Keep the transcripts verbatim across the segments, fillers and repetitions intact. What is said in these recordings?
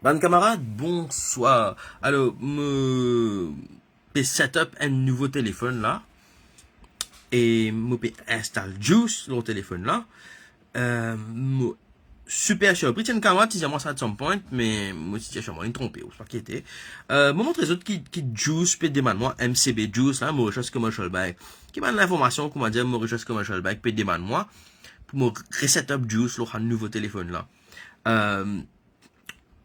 Bann kamarad, bonswar. Alor, mo pe set up enn nouvo telefonn la. E mo pe instal Juice lor telefonn la. Euh, mo siper sirpri. Ti enn kamarad ti dir mwa sa at some point, me mo ti dir sirman li tronpe, ou pa inkiete. Euh, mo montre zot ki, ki Juice pe demann mwa, M C B Juice la, Mauritius Commercial Bank. Ki bann linformasion, koumadir, Mauritius Commercial Bank pe demann mwa pou mo reset up Juice lor sa nouvo telefonn la. Euh,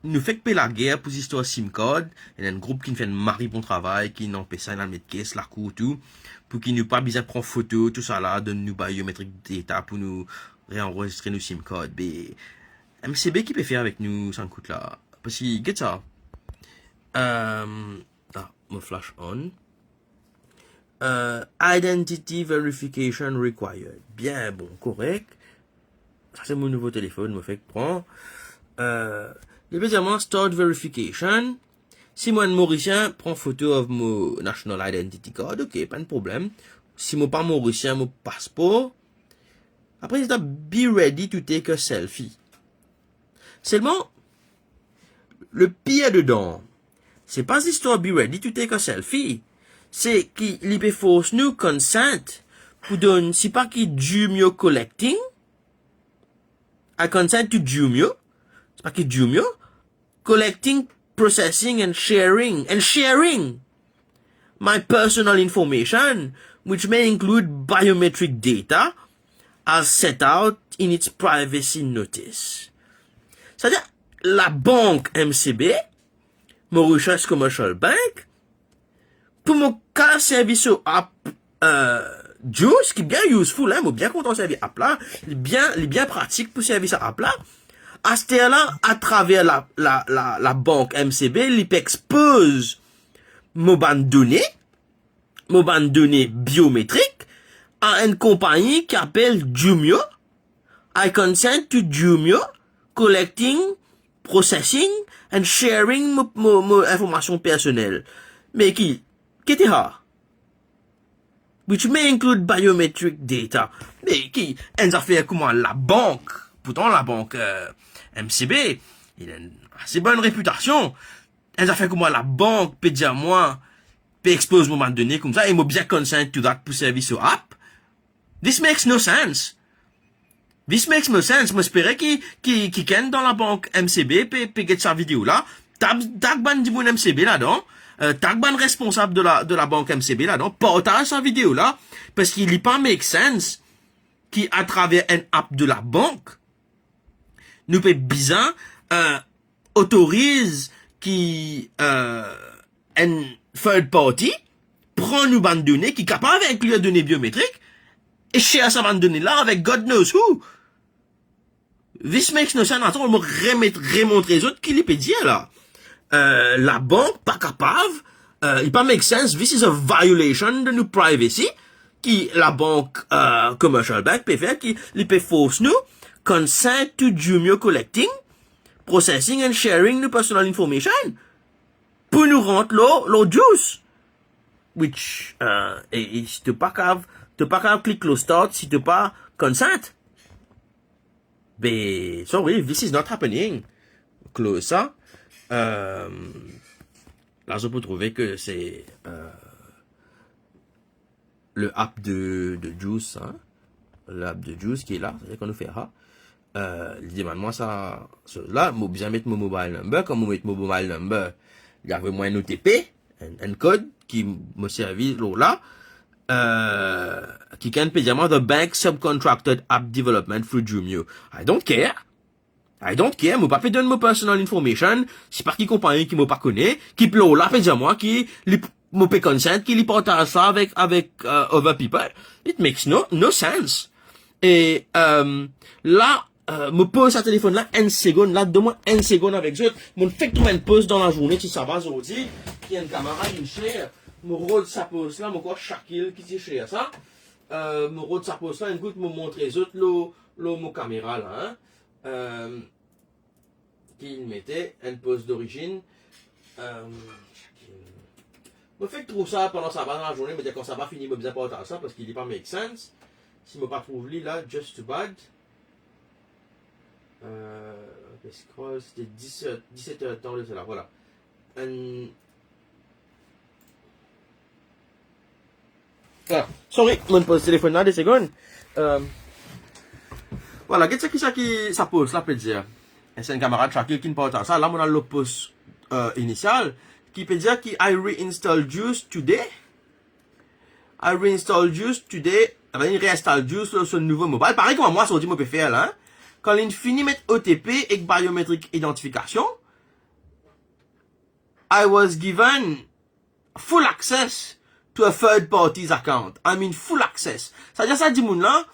nou fek pe lager pou zistwar sim card, ena enn group ki finn fer enn mari bon travay, ki inn anpes sa, inn al met kes lakour tou, pou ki nou pa bizin pran foto, tousala, donn nou biometric data pou nou reanrezistre nou sim card. Be, M C B ki pe fer avek nou sa kout la. Parski, get sa. Euh, ah, mo flash on. Euh, identity verification required. Bien, bon, korek. Sa se mo nouvo telefonn, mo fek pran. Euh, li pe dir mwa start verification. Si mo enn Morisien, pran foto of mo national identity card, ok, pa enn problem. Si mo pa Morisien, mo paspor. Apre, li dir be ready to take a selfie. Selman, le pir dedan, se pa zistwar be ready to take a selfie. Se ki li pe fors nou consent pou donn, sipa ki Jumio collecting. I consent to Jumio, sipa ki Jumio, collecting, processing and sharing, and sharing my personal information, which may include biometric data, as set out in its privacy notice. Savedir, labank M C B, Mauritius Commercial Bank, pou mo kapav servi so app, euh, Juice, ki bien useful, hein, mo bien kontan servi app la, li bien, li bien pratik pou servi sa app la. Aster la, atraver la, la, la, labank M C B, li pe expoz mo bann done, mo bann done biometrik a enn konpagni ki apel Jumio. I consent to Jumio collecting, processing and sharing mo, mo, mo informasion personel. Me ki, ki te ha? Which may include biometric data. Me ki, enn zafer kouma labank, pourtan labank, euh, M C B, li ena enn ase bonn repitasion. Enn zafer kouma labank pe dir mwa, pe expoz mo bann done koumsa, e mo bizin consent to that pou servi so app. This makes no sense. This makes no sense. Mo espere ki, ki, kikenn dan labank M C B pe, pe get sa video la. Tag, tag bann dimoun M C B ladan. Euh, tag bann responsab de la, de labank M C B ladan. Partaz sa video la. Parski li pa make sense ki atraver enn app de labank, nou pe bizin, euh, otoriz ki, euh, enn third party pran nou bann done ki kapav inklir done biometrik e share sa bann done la avek God knows who. This makes no sense at all. Mo remet, remontre zot ki li pe dir la. Euh, labank pa kapav, euh, li pa make sense. This is a violation de nou privacy ki labank, euh, Commercial Bank pe fer, ki li pe fors nou consent to Jumio collecting, processing and sharing nou personal information pou nou rant lor, lor Juice. Which, euh, e, e si to pa kapav, to pa kapav click lor start si to pa consent. Be, sorry, this is not happening. Close sa. Euh, la, zot pou trouve ke se, euh, le app de, de Juice, hein. Le app de Juice ki la, se kan nou fer sa. Euh, li demann mwa sa, so, la, mo bizin met mo mobile number. Kan mo met mo mobile number, li avoy mwa enn O T P, enn, enn kod ki mo servi lor la. Euh, kikenn pe dir mwa, "The bank subcontracted app development through Jumio." I don't care. I don't care. Mo pa pe donn mo personal information. Sipa ki konpagni ki mo pa kone, ki lor la pe dir mwa ki li, mo pe consent ki li partaz sa avek, avek, euh, other people. It makes no, no sense. E, euh, la, euh, mo poz sa telefonn la enn segonn, la, donn mwa enn segonn avek zot. Mo fek trouv enn post dan lazourne, ti saba zordi, ki enn kamarad inn share. Mo rod sa post la, mo krwar Shakil ki ti share sa. Euh, mo rod sa post la, enn kout mo montre zot lor, lor mo kamera la, hein. Euh, ki inn mete enn post dorizinn. Euh, mo fek trouv sa pandan saba dan lazourne, mo dir kan saba fini, mo bizin partaz sa, parski li pa make sense. Si mo pa trouv li la, just too bad. Euh, Let's scroll, c'était dix heures, dix-sept heures de temps de cela, voilà. And... Ah, sorry, mo'nn poz telefon la, de segonn. Euh, voilà, get sa ki sa ki sa post la pe dir. E se enn kamarad Shakil ki'nn partaz sa. La, mo'nn al lor post, euh, inisial, ki pe dir ki, "I reinstalled Juice today." I reinstalled Juice today. Avan, li reinstall Juice lor so nouvo mobile. Parey kouma mwa sorti mo pe fer la, hein. Kan li'nn fini met O T P ek biometric identification, I was given full access to a third party's account. I mean full access. Savedir sa dimoun la,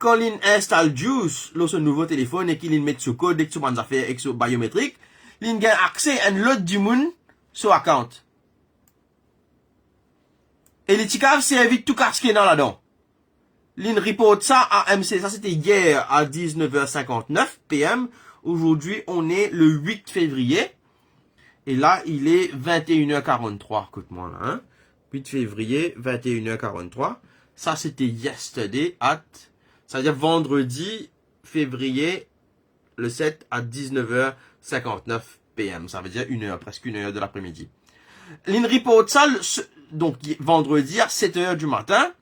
kan li'nn install Juice lor so nouvo telefon e ki li'nn met so kod ek so bann zafer ek so biometric, li'nn gagn akse enn lot dimoun so account. E li ti kav servi tou kas ki ena ladan. Li'nn report sa a M C, sa c'était hier à dix-neuf heures cinquante-neuf P M. Aujourd'hui, on est le huit février. Et là, il est vingt et une heures quarante-trois, écoute-moi là, hein. Huit février, vingt et une heures quarante-trois. Ça, c'était yesterday at, ça veut dire vendredi, février, le sept à dix-neuf heures cinquante-neuf P M. Ça veut dire une heure, presque une heure de l'après-midi. Li'nn report sa, le, ce, donc, vendredi à sept heures du matin.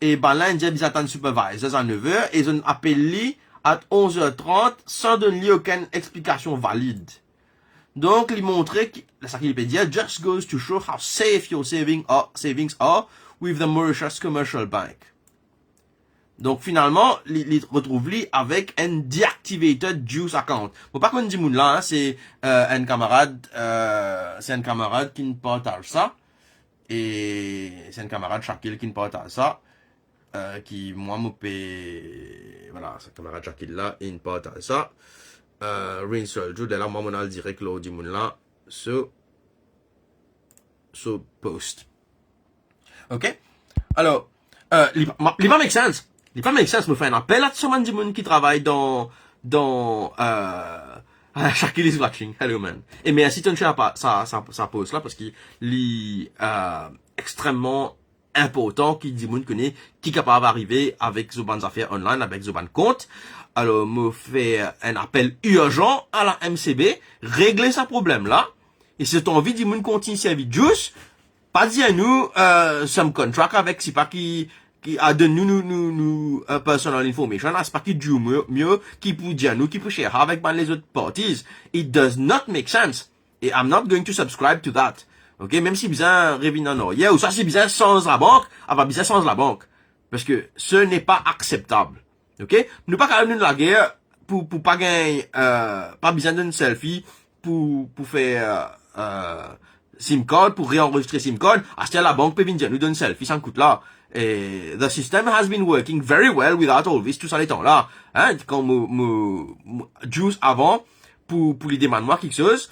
E bann la inn dir bizin atann supervisors a nev er, e zot inn apel li at onz er trant san donn li okenn explikasion valid. Donk, li montre ki, sa ki li pe dir, "Just goes to show how safe your saving are, savings are with the Mauritius Commercial Bank." Donk, finalman, li, li retrouv li avek enn deactivated Juice account. Mo pa konn dimoun la, hein, se, euh, enn kamarad, euh, se enn kamarad ki'nn partaz sa. E se enn kamarad Shakil ki'nn partaz sa, euh, ki mwa mo pe, voilà, se kamarad Shakil la, inn partaz sa. Euh, reinstall Juice, la mwa mo'nn al direk lor dimoun la, so, so post. Ok? Alor, euh, li pa, ma, li pa make sense. Li pa make sense, mo fer enn apel a sa bann dimoun ki travay dan, dan, euh, Shakil is watching. Hello, man. E mersi to'nn share sa, sa, sa post la, parski li, euh, extrememan inportan ki dimoun kone ki kapav arive avek zot bann zafer online, avek zot bann kont. Alor, mo fer enn apel irzan a la M C B, regle sa problem la. E si zot anvi dimoun kontign servi Juice, pa dir nou, euh, some contract avek, sepa ki, ki, a, donn nou, nou, nou, nou, euh, personal information, a, sepa ki Jumio, Mio ki pou dir nou ki pou share avek bann lezot parties. It does not make sense. E I'm not going to subscribe to that. Ok, mem si bizin revinn an aryer, ouswa si bizin sanz labank, a, pa bizin sanz labank. Parski ce n'est pas acceptable. Ok? Nou pa kapav donn lager pou, pou pa gagn, euh, pa bizin donn selfie pou, pou fer, euh, SIM card, pou reanrezistre SIM card. Aster labank pe vinn dir nou donn selfie, sa kout la. E the system has been working very well without all this, tou sa letan la. Hein? Kan mo, mo, mo, Juice avan, pou, pou li demann mwa kiksoz,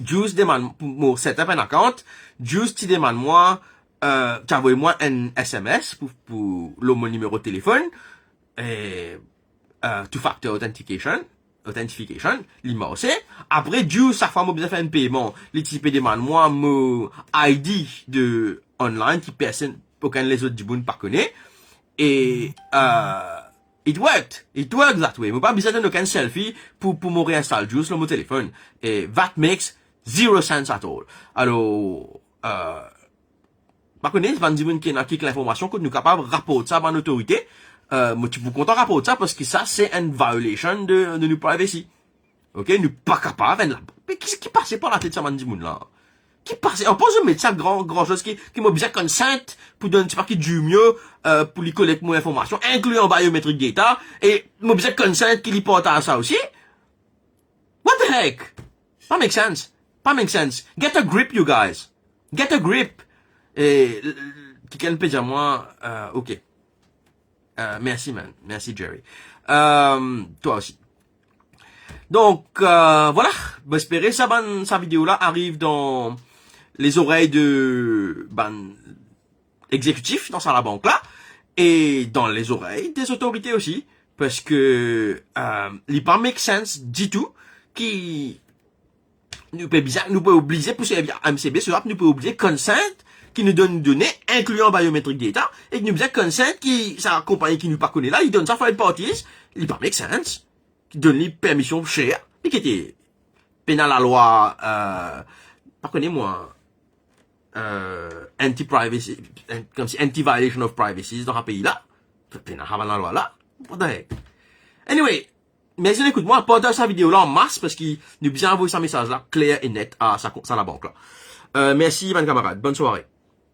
Juice demann pou mo set up enn account, Juice ti demann mwa, euh, ti avoy mwa enn S M S pou, pou, lor mo nimero telefon, e, euh, two factor authentication, authentication, li marse. Apre, Juice, sak fwa mo bizin fer enn peyman, li ti pe demann mwa mo I D de online ki personn, okenn lezot dimoun pa kone. E, euh, it worked. It worked that way. Mo pa bizin donn okenn selfie pou, pou mo reinstall Juice lor mo telefon. E that makes zero sense at all. Alor, euh, pa kone, bann dimoun ki ena kik linformasion kot nou kapav raport sa bann otorite, euh, mo ti pou kontan raport sa, parski sa se enn violation de, de nou privacy. Ok, nou pa kapav enn la. Me ki, ki pase par latet sa bann dimoun la? Ki pase? Anplan zot met sa gran, gran soz ki, ki mo bizin consent pou donn, sepa ki Jumio, euh, pou li kolek mo informasion, inkli biometric data, e mo bizin consent ki li partaz sa osi? What the heck? Pa make sense. Pa make sense. Get a grip, you guys. Get a grip. E, l-, l-, kikenn pe dir mwa, euh, ok. Euh, mersi, man. Mersi, Jerry. Euh, twa osi. Donk, euh, vwala. Mo espere sa bann, sa video la ariv dan lezorey de bann exekitif dan sa labank la e dan lezorey de zotorite osi, parski, euh, li pa make sense ditou ki nou pe bizin, nou pe oblize pou servi M C B, so nou pe oblize consent ki nou donn done, inkli biometric data, e ki nou bizin consent ki sa konpagni ki nou pa kone la, li donn sa third parties, li pa make sense, ki donn li permision share. Li ki ete pena lalwa, euh, pa kone mwa, euh, anti-privacy, an-, koumsi anti-violation of privacy dan sa pei la. Pena sa bann lalwa la. What the heck? Anyway, mersi nou ekout mwa, partaz sa video la an mas, parski nou bizin avoy sa mesaz la kler e net a sa, sa labank la. Euh, mersi bann kamarad, bonn sware.